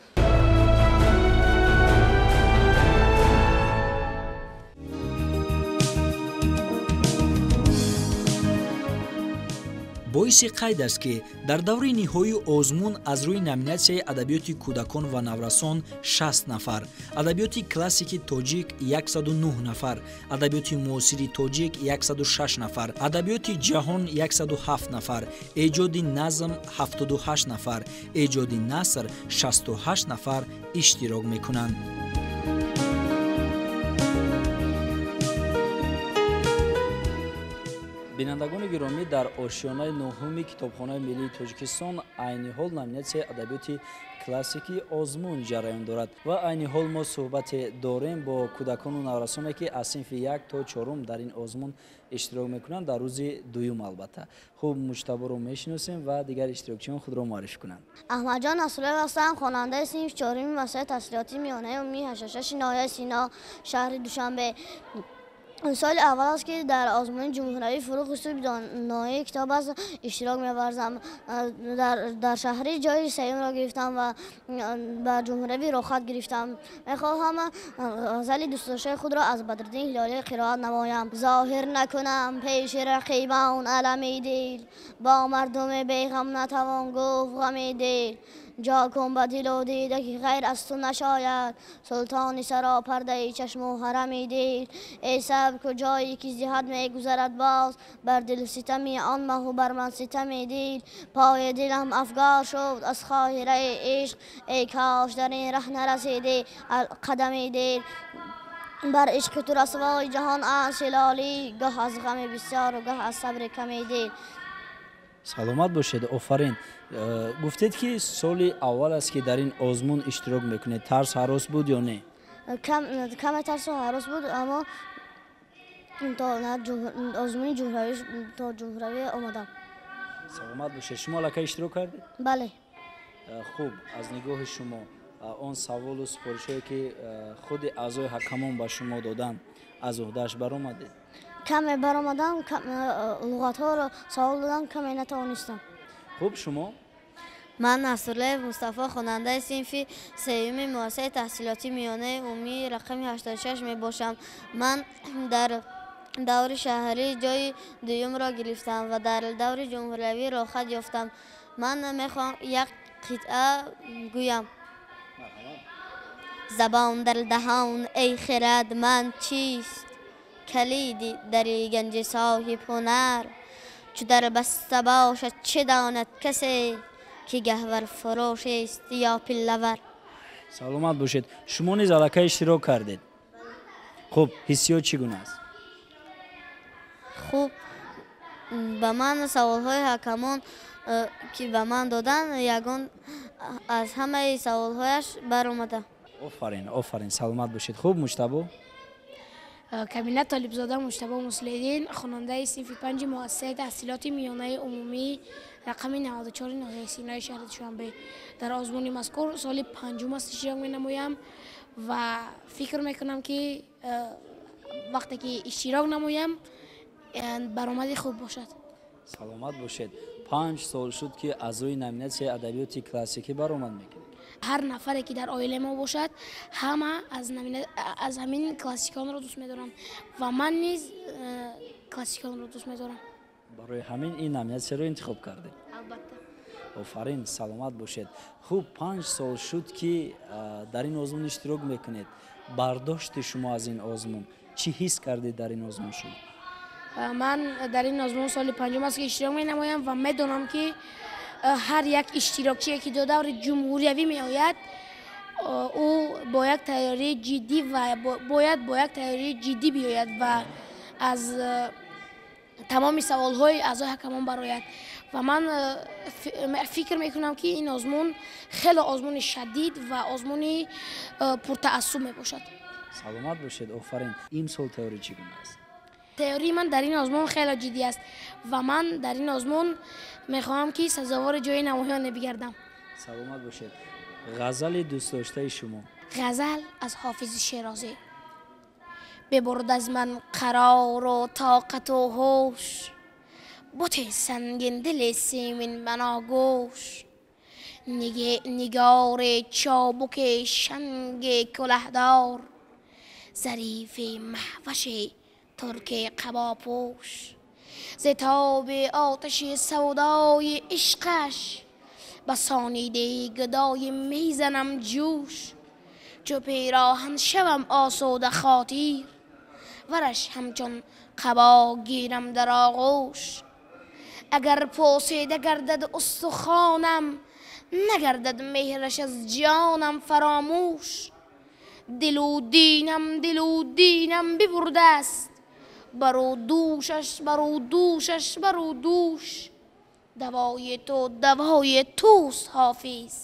Боиси қайд аст, ки дар даври ниҳоии озмун аз рӯи номинатсияи адабиёти кӯдакон ва наврасон 60 нафар, адабиёти классики тоҷик 109 нафар, адабиёти муосири тоҷик 106 нафар, адабиёти ҷаҳон 107 нафар, эҷоди назм 78 нафар, эҷоди наср 68 нафар иштирок мекунанд. Бинандагони гиромӣ, дар ошёнаи нуҳуми Китобхонаи миллии Тоҷикистон айни ҳол номинатсияи адабиёти классикии озмун ҷараён дорад ва айни ҳол мо суҳбате дорем бо кӯдакону наврасоне, ки аз синфи 1 то 4 дар ин озмун иштирок мекунанд, дар рӯзи дуюм албатта. Хуб, Муҷтаборо мешиносем ва дигар иштирокчиён худро муаррифӣ кунанд. Аҳмадҷон Насруллоев ҳастам, хонандаи синфи 4-уми муассисаи таҳсилоти миёнаи умумии 86 ноҳияи Сино, шаҳри Душанбе. Соли аввал аст, ки дар озмуни ҷумҳуриявии фуруғи субҳи донои китоб аст иштирок меварзам. Дар шаҳри ҷои сеюмро гирифтам ва ба ҷумҳуриявӣ роҳхат гирифтам. Мехоҳам ғазали дӯстдоштаи худро аз Бадриддин Ҳилолӣ қироат намоям. Зоҳир накунам пеши рақибон алами дил, бо мардуми беғам натавон гуфт ғами дил. ҷо кун ба дилу дида ки ғайр аз ту нашояд султони саропардаи чашму ҳарами дил. Эй сабр куҷое ки зиҳат мегузарад боз, бар дил ситами он маҳу бар ман ситами дил. Пои дилам афгор шуд аз хоҳираи ишқ, эй кош дар ин раҳ нарасиди қадами дил. Бар ишқи ту расвои ҷаҳон аст ҳилолӣ, гоҳ аз ғами бисёру гоҳ аз сабри ками дил. Саломат бошед, офарин. Гуфтед ки соли аввал аст ки дар ин озмун иштирок мекунед. Тарс ҳарос буд ё не? Каме тарсу ҳарос буд, аммо то озмуни ҷумҳуравӣ то ҷумҳуравӣ омадам. Саломат бошед. Шумо аллакай иштирок кардед? Бале. Хуб, аз нигоҳи шумо он саволу супоришҳое ки худи аъзои ҳакамон ба шумо доданд, аз уҳдааш баромадед? Каме баромадам, луғатҳоро савол додам, каме натавонистам. Хуб, шумо? Ман Насруллаев Мустафо, хонандаи синфи сеюми муассисаи таҳсилоти миёнаи умумии рақами 86 мебошам. Ман дар даври шаҳрӣ ҷои дуюмро гирифтам ва дар даври ҷумҳуриявӣ роҳхат ёфтам. Ман мехоҳам як қитъа гӯям. Забон дар даҳон эй хирадманд чист, калиди дари ганҷи соҳибҳунар. Чу дар баста бошад чӣ донад касе, ки гаҳварфурӯшест ё пиллавар. Саломат бошед. Шумо низ аллакай иштирок кардед. Хуб, ҳиссиёт чӣ гуна аст? Хуб, ба ман саволҳои ҳакамон ки ба ман доданд, ягон аз ҳамаи саволҳояш баромада. Офарин, офарин, саломат бошед. Хуб, Муҷтабо? Камила Толибзода Муҷтабо Муслиддин, хонандаи синфи панҷи муассисаи таҳсилоти миёнаи умумӣ рақами 94 ноҳияи Синои шаҳри Душанбе. Дар озмуни мазкур соли панҷум аст иштирок менамоям ва фикр мекунам ки вақте ки иштирок намоям баромади хуб бошад. Саломат бошед. 5 сол шуд ки аз рӯи номинатсияи адабиёти классикӣ баромад мекунед. Ҳар нафаре ки дар оилаи мо бошад, ҳама аз ҳамин классиконро дӯст медоранд ва ман низ классиконро дӯст медорам. Барои ҳамин ин номинатсияро интихоб кардед? Албатта. Офарин, саломат бошед. Хуб, 5 сол шуд ки дар ин озмун иштирок мекунед. Бардошти шумо аз ин озмун, чӣ ҳис кардед дар ин озмун шумо? Ман дар ин озмун соли панҷум аст ки иштирок менамоям ва медонам ки ҳар як иштирокчие ки до даври ҷумҳуриявӣ меояд, ӯ бо як тайёрии ҷиддӣ ва бояд бо як тайёрии ҷиддӣ биёяд ва аз тамоми саволҳои аъзои ҳакамон барояд. Ва ман фикр мекунам ки ин озмун хеле озмуни шадид ва озмуни пуртаассуб мебошад. Саломат бошед, офарин. Имсол тайёрӣ чӣ гуна аст? Тайёрии ман дар ин озмун хеле ҷиддӣ аст ва ман дар ин озмун мехоҳам ки сазовори ҷои намоёне бигардам. Саломат бошед. Ғазали дӯстдоштаи шумо? Ғазал аз Ҳофизи Шерозӣ. Бибурд аз ман қарору тоқату ҳуш, бути сангиндили симин баногӯш. Нигори чобуки шанги кулаҳдор, зарифи маҳваши турки қабопӯш. Зи тоби оташи савдои ишқаш, ба сониди гудои мезанам ҷӯш. Чу пироҳан шавам осуда хотир, вараш ҳамчун қабо гирам дар оғӯш. Агар пӯсида гардад устухонам, нагардад меҳраш аз ҷонам фаромӯш. Дилу динам бибурдааст, бару дӯшаш, бару дӯшаш, бару дӯш. Давои ту давои туст Ҳофиз,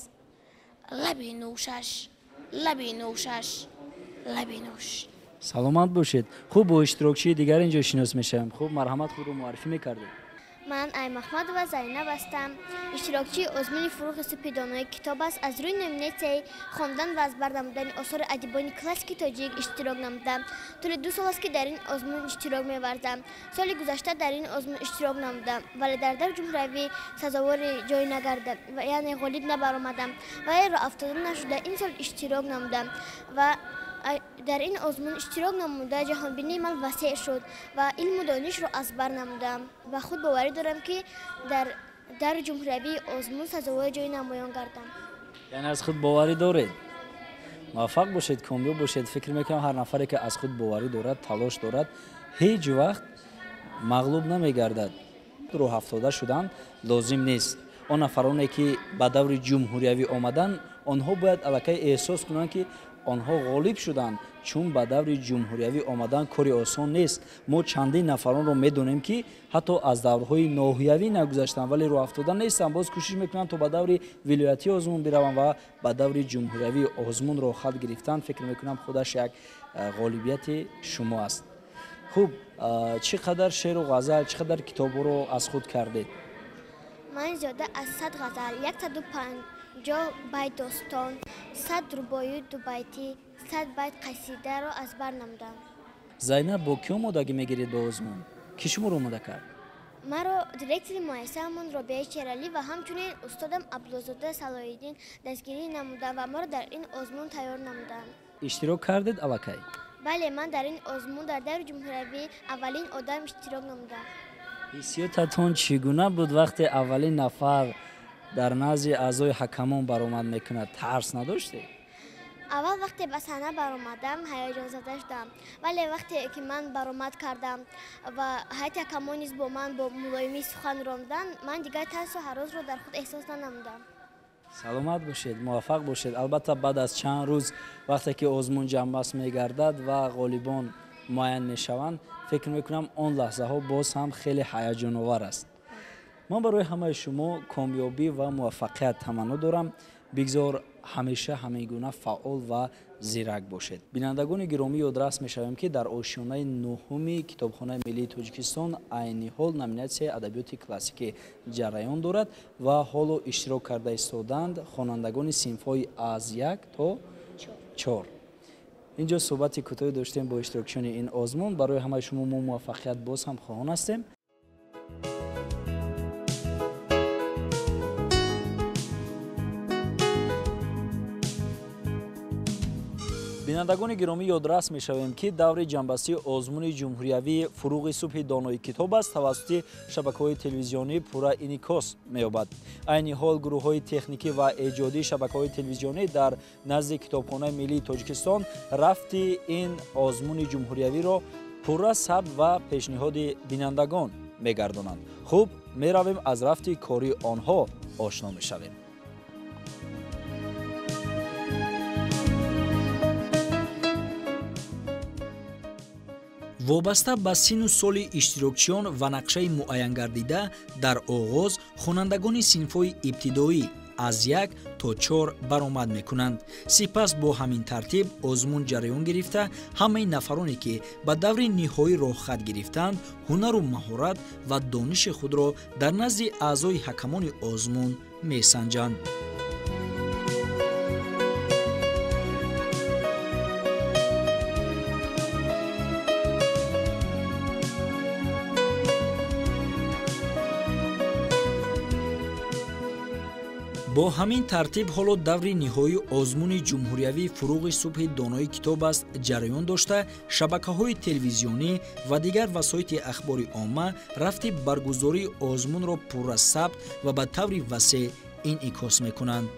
лаби нӯшаш, лаби нӯшаш, лаби нӯш. Саломат бошед. Хуб, бо иштирокчии дигар инҷо шинос мешавем. Хуб, марҳамат, худро муаррифӣ мекардед. Ман Аймахмадова Зайнаб ҳастам. Иштирокчии озмуни фурӯғи супидонои китоб аст. Аз рӯи номинатсияи хондан ва аз бар намудани осори адибони классики тоҷик иштирок намудам. Тӯли 2 сол аст ки дар ин озмун иштирок меварзам. Соли гузашта дар ин озмун иштирок намудам, вале дар даври ҷумҳуриявӣ сазовори ҷой нагардам, яъне ғолиб набаромадам. Вале роҳафтода нашуда ин сол иштирок намудам ва дар ин озмун иштирок намуда ҷаҳонбинии ман васеъ шуд ва илму донишро аз бар намудам ва худ боварӣ дорам ки дар ҷумҳуриявии озмун сазовори ҷои намоён гардам. Яъне аз худ боварӣ доред? Муваффақ бошед, комёб бошед. Фикр мекунам ҳар нафаре ки аз худ боварӣ дорад, талош дорад, ҳеҷ вақт мағлуб намегардад. Рӯҳафтода шудан лозим нест. Он нафароне ки ба даври ҷумҳуриявӣ омаданд, онҳо бояд аллакай эҳсос кунанд, ки онҳо ғолиб шуданд, чун ба даври ҷумҳуриявӣ омадан кори осон нест. Мо чандин нафаронро медонем, ки ҳатто аз даврҳои ноҳиявӣ нагузаштанд, вале рӯҳафтода нестанд, боз кӯшиш мекунанд то ба даври вилоятии озмун бираванд ва ба даври ҷумҳуриявии озмун роҳхат гирифтан, фикр мекунам, худаш як ғолибияти шумо аст. Хуб, чӣ қадар шеъру ғазал, чӣ қадар китобҳоро аз худ кардед? Ман зиёда аз 100 ғазал, 150 байт достон, 100 рубоию дубайтӣ, 100 байт қасидаро аз бар намудам. Зайнаб, бо кӣ омодагӣ мегиред ба озмун? Кӣ шуморо омода кард? Маро директори муассисаамон Робиаи Шералӣ ва ҳамчунин устодам Абдуллозода Салоҳиддин дастгирӣ намуданд ва маро дар ин озмун тайёр намуданд. Иштирок кардед аллакай? Бале, ман дар ин озмун дар даври ҷумҳуриявӣ аввалин одам иштирок намудам. Ҳиссиётатон чӣ гуна буд вақте аввалин нафар дар назди аъзои ҳакамон баромад мекунад? Тарс надоштед? Аввал вақте ба саҳна баромадам, ҳаяҷонзада шудам, вале вақте ки ман баромад кардам ва ҳайати ҳакамон низ бо ман бо мулоимӣ сухан ронданд, ман дигар тарсу ҳаросро дар худ эҳсос нанамудам. Саломат бошед, муваффақ бошед. Албатта, баъд аз чанд рӯз вақте ки озмун ҷамъбаст мегардад ва ғолибон муайян мешаванд, фикр мекунам он лаҳзаҳо боз ҳам хеле ҳаяҷоновар аст. Ман барои ҳамаи шумо комёбӣ ва муваффақият таманно дорам. Бигзор ҳамеша ҳамин гуна фаъол ва зирак бошед. Бинандагони гиромӣ, ёдрас мешавем, ки дар ошёнаи нуҳуми Китобхонаи миллии Тоҷикистон айни ҳол номинатсияи адабиёти классикӣ ҷараён дорад ва ҳоло иштирок карда истоданд хонандагони синфҳои аз 1 то 4. Инҷо суҳбати кӯтоҳе доштем бо иштирокчиёни ин озмун. Барои ҳамаи шумо мо муваффақият боз ҳам хоҳон ҳастем. Бинандагони гиромӣ, ёдрас мешавем, ки даври ҷамъбастии озмуни ҷумҳуриявии «Фуруғи субҳи донои китоб» аст тавассути шабакаҳои телевизионӣ пурра инъикос меёбад. Айни ҳол гурӯҳҳои техникӣ ва эҷодии шабакаҳои телевизионӣ дар назди Китобхонаи миллии Тоҷикистон рафти ин озмуни ҷумҳуриявиро пурра сабт ва пешниҳоди бинандагон мегардонанд. Хуб, меравем, аз рафти кории онҳо ошно мешавем. Вобаста ба сину соли иштирокчиён ва нақшаи муайянгардида, дар оғоз хонандагони синфҳои ибтидоӣ аз 1 то 4 баромад мекунанд. Сипас бо ҳамин тартиб озмун ҷараён гирифта, ҳамаи нафароне ки ба даври ниҳоӣ роҳхат гирифтанд, ҳунару маҳорат ва дониши худро дар назди аъзои ҳакамони озмун месанҷанд. Бо ҳамин тартиб ҳоло даври ниҳоии озмуни ҷумҳуриявии «Фуруғи субҳи донои китоб» аст ҷараён дошта, шабакаҳои телевизионӣ ва дигар васоити ахбори омма рафти баргузории озмунро пурра сабт ва ба таври васеъ инъикос мекунанд.